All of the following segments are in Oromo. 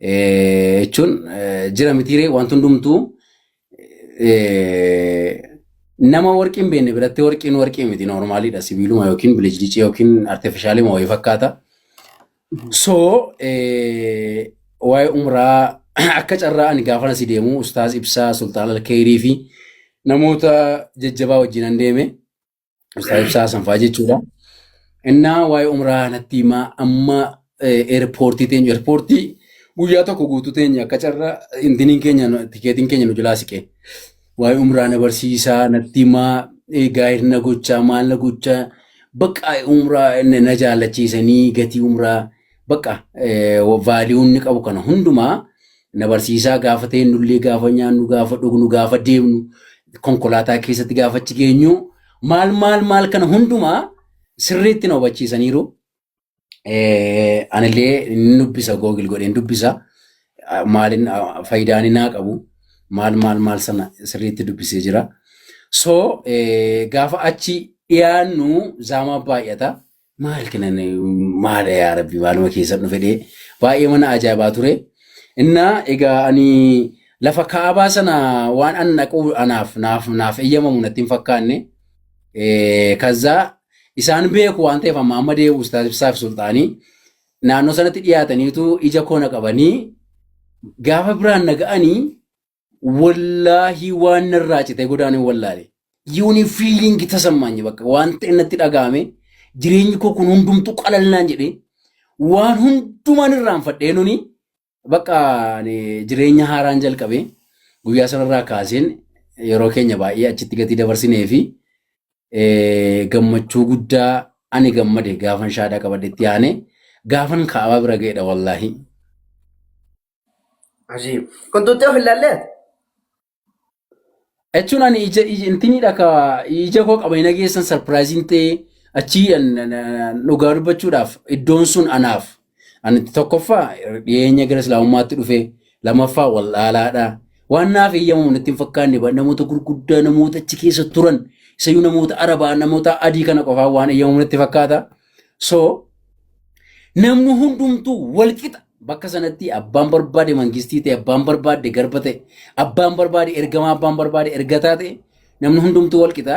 Jechuun jira mitiiree wanti hundumtuu nama warqii hin beekne biratti warqiin warqii miti noormaaliidha sibiiluma yookiin bilijlicii yookiin artifishaalima wayii fakkaata. So waa'ee umraa akka carraa ani gaafa asi deemu Ustaaz Ibsaa Sultaan Alkeerii fi namoota jajjabaa wajjin an deeme. Ustaaz Ibsaa Hasan fa'aa jechuudha. Innaa waa'ee umraa natti himaa amma eerpoortii teenyu eerpoortii guyyaa tokko guutuu teenya akka carraa intiniin keenya tikeetiin keenya nu jalaa siqe. Waa'ee umraa na barsiisaa natti himaa gaayir na gochaa maal na gochaa bakka umraa na jaallachiisanii gatii umraa bakka vaaliyuu inni qabu kana hundumaa na barsiisaa gaafa teennullee gaafa nyaannu gaafa dhugnu gaafa deemnu konkolaataa keessatti gaafa achi geenyu maal maal maal kana hundumaa sirriitti na hubachiisaniiru. Anillee inni dubbisa googil godheen dubbisa maalin faayidaan naa qabu maal maal maal sana sirriitti dubbisee jira. So gaafa achi dhiyaannu zaamaa baay'ata. Maal kanan maal yaa rabbi maaluma keessa dhufe dhee baay'ee mana ajaa'ibaa ture. Innaa egaa ani lafa kaabaa sana waan an dhaquu anaaf naaf naaf eeyyamamu natti hin fakkaanne. Kazzaa isaan beeku waan ta'eef amma amma deebi'u Ustaaz Ibsaa fi Sulxaanii naannoo sanatti dhiyaataniitu ija koo na qabanii gaafa biraan na ga'anii Wallaahii waan narraa citee godaan hin wallaale. Yooni feeling tasammaanyi bakka waan ta'e natti dhaga'ame jireenyi koo kun hundumtuu qalalnaan jedhee waan hundumaan irraanfadhee nuni bakka ani jireenya haaraan jalqabe guyyaa sanarraa kaaseen yeroo keenya baay'ee achitti gatii dabarsinee fi gammachuu guddaa ani gammade gaafan shaadaa qabadhetti yaane gaafan kaabaa bira ga'edha wallaahi. Ajiib. Qunxuuxxee of ilaallee ati? Jechuun ani ija ija intiniidha ka ija koo qabanii na geessan sarpiraayiziin ta'ee achii dhugaa dubbachuudhaaf iddoon sun anaaf ani tokkoffaa dhiyeenya gara islaamummaatti dhufe lamaffaa wal'aalaadha waan naaf eeyyamamu natti hin fakkaanne namoota gurguddaa namoota achi keessa turan isayyuu namoota arabaa namoota adii kana qofaa waan eeyyamamu natti fakkaata so Namni hundumtuu walqixa bakka sanatti abbaan barbaade mangistii ta'e, abbaan barbaade garba ta'e, abbaan barbaade ergamaa, abbaan barbaade ergataa ta'e namni hundumtuu walqixa.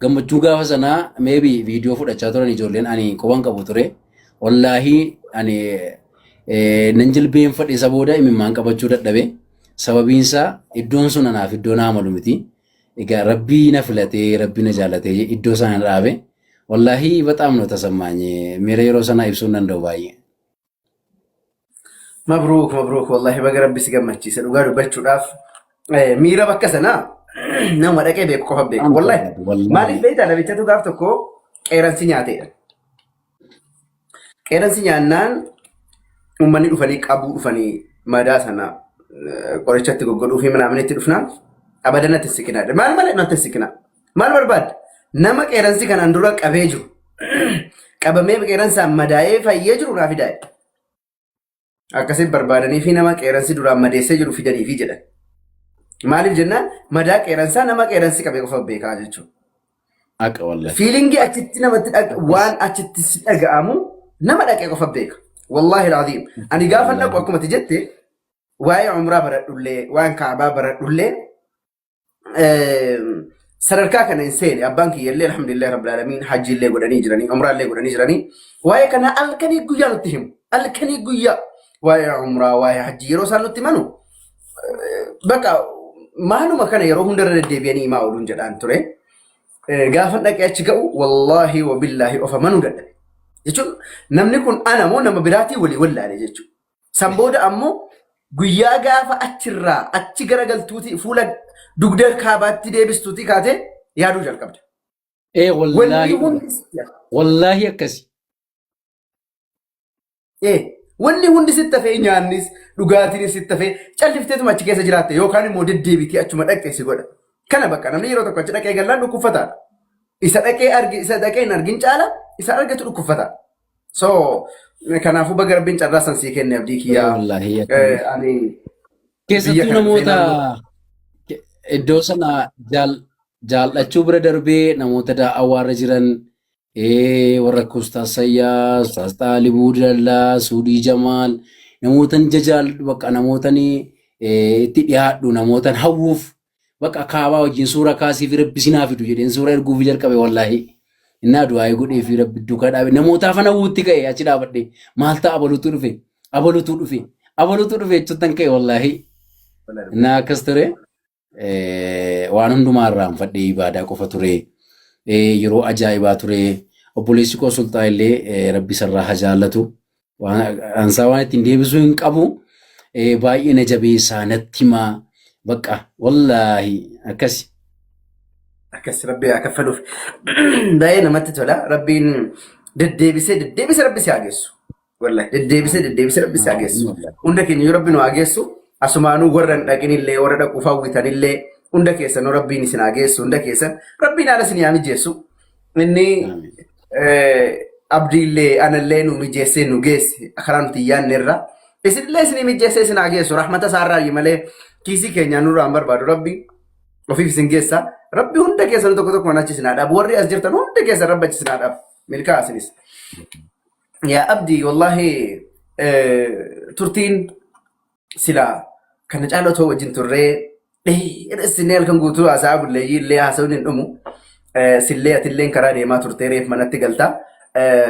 Gammachuu gaafa sanaa maybe viidiyoo fudhachaa turan ijoolleen ani quban qabu ture. Wallaahii ani nan jilbeenfadhe isa booda imimmaan qabachuu dadhabe. Sababiin isaa iddoon sun anaaf iddoo naa malu miti. Egaa rabbii na filatee rabbii na jaalatee iddoo sana na dhaabe. Wallahi bexaam ነው ተሰማኝ miira yeroo sanaa ibsuu hin danda'u baay'ee. Mabruuk mabruuk wallahi baga rabbi si gammachiise dhugaa dubbachuudhaaf miira bakka sanaa nama dhaqee beeku qofa beeku wallahi Wallahi. maaliif beektaa namichatu gaaf tokko qeeransi nyaateedha. Qeeransi nyaannaan uummanni dhufanii qabuu dhufanii madaa sana qorichatti goggodhuu fi mana itti dhufnaan abadan natti hin siqinaa. Maal malee natti hin siqinaa. Maal barbaadda? Nama qeeransi kanaan dura qabee jiru qabamee qeeransaan madaa'ee fayyee jiru naa fidaa. Akkasiin barbaadanii fi nama qeeransi duraan madeessee jiru fidanii fi jedhan. Maaliif jennaan madaa qeeransaa nama qeeransi qabee qofa beekaa jechuudha. Haqa wallahi. Fiilingii achitti namatti waan achitti si dhaga'amu nama dhaqee qofa beeka. Wallaahi alaaziim. Ani gaafa dhaqu akkuma ati jette waa'ee umraa baradhullee waan kaabaa baradhullee sadarkaa kana hin seene abbaan kiyya illee alhamdulillah rabbil aalamiin hajji illee godhanii jiranii umraa illee godhanii jiranii waa'ee kana halkanii guyyaa nutti himu halkanii guyyaa waa'ee umraa waa'ee hajji yeroo isaan nutti himanu bakka maaluma kana yeroo hunda irra deddeebi'anii himaa ooluun jedhaan ture. Gaafa dhaqee achi ga'u wallaahi wabillaahi of amanuu dadhabe. Jechuun namni kun ana moo nama biraatii walii wallaale jechuudha. San booda ammoo guyyaa gaafa achirraa achi garagaltuuti fuula dugda kaabaatti deebistuuti kaatee yaaduu jalqabda. Ee Wanni wallaahi hundi sitti hafe. wallaahi akkasi. Ee wanni hundi sitti hafee nyaannis dhugaatiinis sitti hafee callifteetuma achi keessa jiraatte yookaan immoo deddeebitee achuma dhaqxe si godha. Kana bakka namni yeroo tokko achi dhaqee gallaan dhukkubfataadha. Isa dhaqee argi isa dhaqee hin argin caala isa argatu dhukkubfataadha. So kanaafuu baga rabbiin carraa san sii kenne abdii kiyyaa. Wallaahi Ani biyya keessattuu kana dhufee namoota naannoo iddoo sana jaallachuu bira darbee namoota daa'awaarra jiran warra akka Ustaaz Sayyaa, Ustaaz Xaalibuu Dallaa, Suudii Jamaal Namootan jajaalladhu bakka namootan itti dhiyaadhu namootan hawwuuf bakka kaabaa wajjin suura kaasii fi rabbi sinaa fidu jedheen suura erguuf jalqabe wallaahi. Innaa du'aayii godhee fi rabbi duukaa dhaabe namootaaf ana hawwuutti ka'e achi dhaabadhe maal ta'a abaluutu dhufe abaluutu dhufe abaluutu dhufe jechuuttan ka'e wallaahi. Innaa akkas ture. Waan hundumaa irraanfadhee ibaadaa qofa ture. Yeroo ajaa'ibaa ture. Obboleessi koo Sulxaa illee rabbi isarraa haa jaallatu. Ansaa waan ittiin deebisuu hin qabu. Baay'ee na jabeessaa natti himaa. Bakka wallaahi akkasi. Akkas rabbi haa kaffaluuf. Baay'ee namatti tola. Rabbiin deddeebisee deddeebisee rabbi si haa geessu. Wallahi deddeebisee deddeebisee rabbi si haa geessu. Hunda keenya yoo rabbi nu haa geessu asumaanuu warra hin dhaqinillee warra dhaquuf hawwitanillee hunda keessanuu rabbiin isin haa geessu hunda keessan rabbiin haala isin haa mijeessu. Inni abdiillee anallee nu mijeessee nu geesse karaa nuti hin yaadne irra. Isinillee isinii mijeessee isin haa geessu rahmata isaarraa malee kiisii keenyaa nurraa hin barbaadu rabbi ofiif isin geessa. Rabbi hunda keessan tokko tokkoon achi isin haa dhaabu. Warri as jirtan hunda keessan rabbi achi isin haa dhaabu. Milkaa'aa isinis. Yaa Abdii wallaahi turtiin silaa kana caalaa otoo wajjin turree dheeressinee halkan guutuu haasa'aa bulleeyyii illee haasa'uun hin dhumu. Sillee atilleen karaa deemaa turtee reef manatti galta.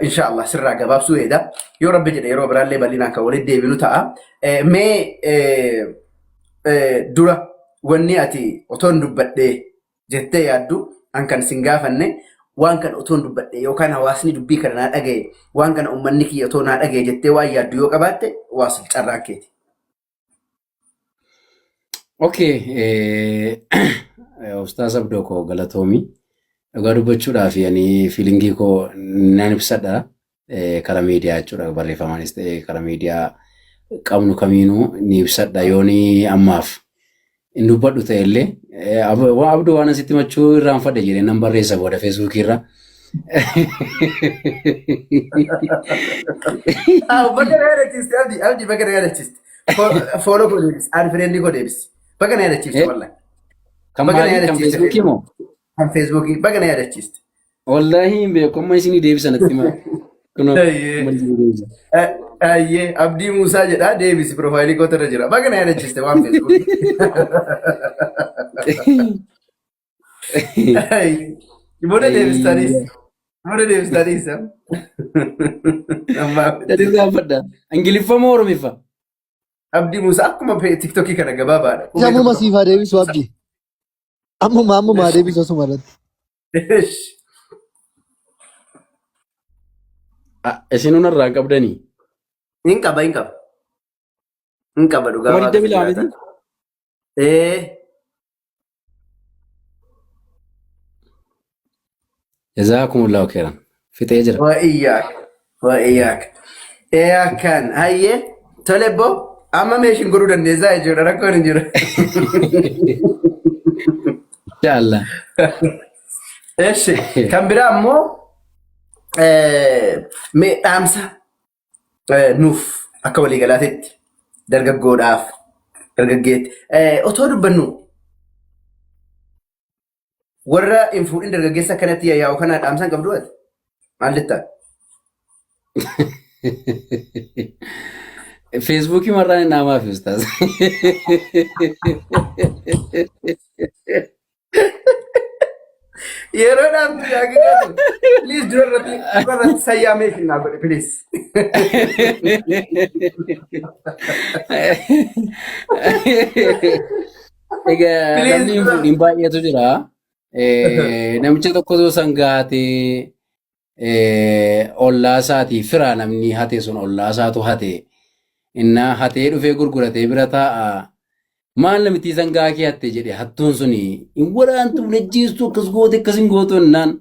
Insha Allah sirraa gabaabsuu eeda. Yoo rabbi jedhe yeroo biraallee bal'inaan kan walitti deebinu ta'a. Mee dura wanni ati otoon dubbadhee jettee yaaddu an kan sin gaafanne waan kana otoon dubbadhe yookaan hawaasni dubbii kana naa dhagaye waan kana uummanni kiyya otoo naa dhagaye jettee waan yaaddu yoo qabaatte waasil carraan keeti. Okay, Ustaaz Abdoo koo galatoomi. Dhugaa dubbachuudhaaf ani fiilingii koo nan ibsadha. Karaa miidiyaa jechuudha barreeffamaanis ta'e karaa miidiyaa qabnu kamiinuu ni ibsadha yooni ammaaf hin dubbadhu ta'e illee abduu waan asitti machuu irraanfadhe jedhee nan barreessa booda feesbuukii irra. Baga na yaadachiiste Abdii Abdii baga na yaadachiiste. Follow koo deebisi ani friend koo deebisi. Baga na yaadachiiste wallahi. Kan Baga na maalii kan yaadachiiste. feesbuukii moo? Kan feesbuukii baga na yaadachiiste. Wallaahi hin beeku amma isinii deebisa natti himaa. Kunoo Ayyee. amma isinii deebisa. Ayyee Abdii Muusaa jedha deebisi piroofaayilii kootu irra jira. Baga na yaadachiiste waan feesbuukii. Ayyee. Booda deebistaniis. Booda deebistaniis. Ammaa Gadi gaafadha. Ingiliffa moo Oromiffa? Abdii Muusaa akkuma tiktokii kana gabaabaadha. Isa ammuma siif haa deebisu Abdii. Ammuma ammuma haa deebisu asuma irratti. Isin hunarraa hin qabdanii? Hin qaba hin qaba. Hin qaba dhugaa Kuma waaqa 22 miti? jiraata. Ee Jazaakumullahu khairan. Fixee jira. wa iyyaak wa iyyaak. Ee akkaan hayyee tole boo amma meeshin godhuu dandeessaa jechuudha rakkoon hin jiru. Inshallah. Eshi kan biraa immoo mee dhaamsa nuuf akka waliigalaatitti dargaggoodhaaf dargaggeetti otoo dubbannu warra hin fuudhin dargaggeessa akkanatti yaa'u kana dhaamsa hin qabdu ati maal jettaa? Feesbuukii marraan hin dhaamaafi ustaaz. Yeroo dhaamtu yaaqinatu please dura irratti dura irratti sayyaa meeshin naa godhe please. Egaa Please namni hin dura. fuudhin baay'eetu jira. Namicha tokkotu sangaa hatee ollaa isaatii fira namni hate sun ollaa isaatu hate. Innaa hatee dhufee gurguratee bira taa'a. Maal namittii sangaa kee hatte jedhe hattuun suni hin waraantu hin ajjeestu akkas goote akkas hin gootu innaan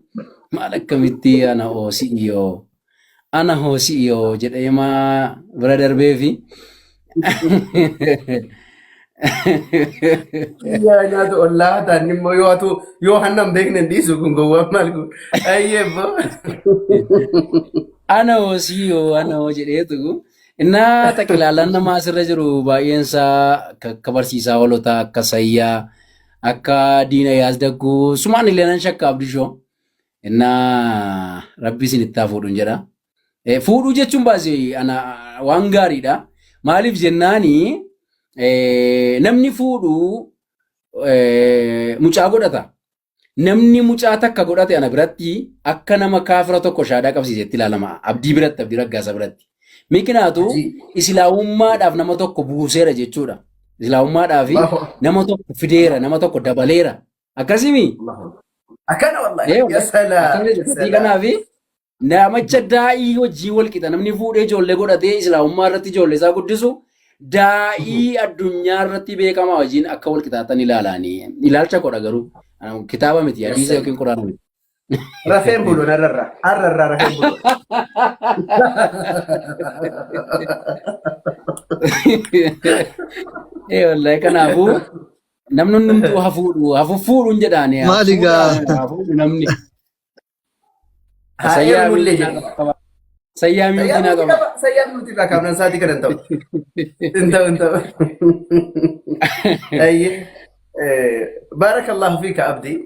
maal akkamitti ana hoo si'iyoo ana hoo si'iyoo jedhee maa bira darbee fi Yaa nyaatu ollaa ta'an immoo yoo atu yoo hanna hin beekne hin dhiisu kun gowwaan maal kun. Ayyee boo. Ana hoo si'iyoo ana hoo jedheetu innaa xaqilaalaan namaa asirra jiru baay'een isaa akka barsiisaa hoolotaa akka sayyaa akka diina yaas dagguu sumaan illee nan shakka abdishoo innaa rabbi isin itti haa fuudhuun jedha. Fuudhuu jechuun baasii ana waan gaariidha. Maaliif jennaani namni fuudhu mucaa godhata. Namni mucaa takka godhate ana biratti akka nama kaafira tokko shaadaa qabsiisetti ilaalama. Abdii biratti, Abdii Raggaasa biratti. Mikinaatu islaamummaadhaaf nama tokko buuseera jechuudha. Islaamummaadhaaf nama tokko fideera, nama tokko dabaleera. Akkasimi? Akkana wallahi. Ee, Ya salaam. akkana Ya jechuudha. salaam. Kanaaf namicha daa'ii hojii wal qixa namni fuudhee ijoollee godhatee islaamummaa irratti ijoollee isaa guddisu daa'ii addunyaa irratti beekamaa wajjin akka wal qixaatan ilaalaanii. Ilaalcha godha garuu kitaaba miti, hadiisa yookiin quraana miti. Rafeen bulu narrarra. Har'arraa rafeen bulu. Ee wallahi kanaafuu namni hundumtuu hafuudhu hafuudhuun jedhaani Maali gaa? hafuudhu namni. Haa Sayyaa eerumullee miitii jedhe. qaba. Sayyaa miitii naa qaba. Sayyaa nuti irraa kaafnan sa'aatii kana hin ta'u. Hin ta'u hin ta'u. Ayyee. Baarakallahu fiika Abdii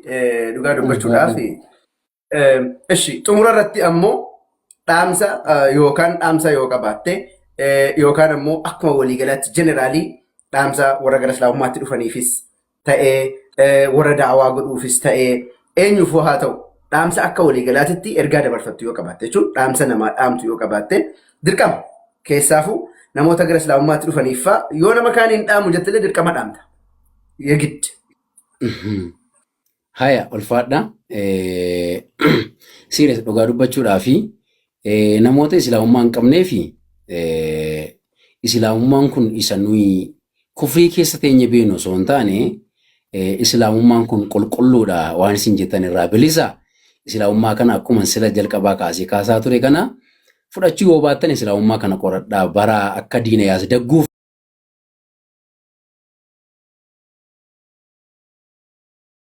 dhugaa dubbachuudhaaf. Ishi xumura irratti ammoo dhaamsa yookaan dhaamsa yoo qabaatte yookaan ammoo akkuma waliigalaatti jeneraalii dhaamsa warra gara islaamummaatti dhufaniifis ta'ee warra da'awaa godhuufis ta'ee eenyuufuu haa ta'u dhaamsa akka waliigalaatitti ergaa dabarfattu yoo qabaatte jechuun dhaamsa namaa dhaamtu yoo qabaatte dirqama keessaafuu namoota gara islaamummaatti dhufaniif faa yoo nama kaaniin dhaamu jettillee dirqama dhaamta. Yegiddi. Haya ulfaadha. Serious dhugaa dubbachuudhaa fi namoota islaamummaa hin qabnee fi islaamummaan kun isa nuyi kufrii keessa teenye beeknu osoo hin taane islaamummaan kun qulqulluudha waan isin jettan irraa bilisa. Islaamummaa kana akkuma sila jalqabaa kaasee kaasaa ture kana fudhachuu yoo baattan islaamummaa kana qoradhaa baraa akka diina yaas dagguuf.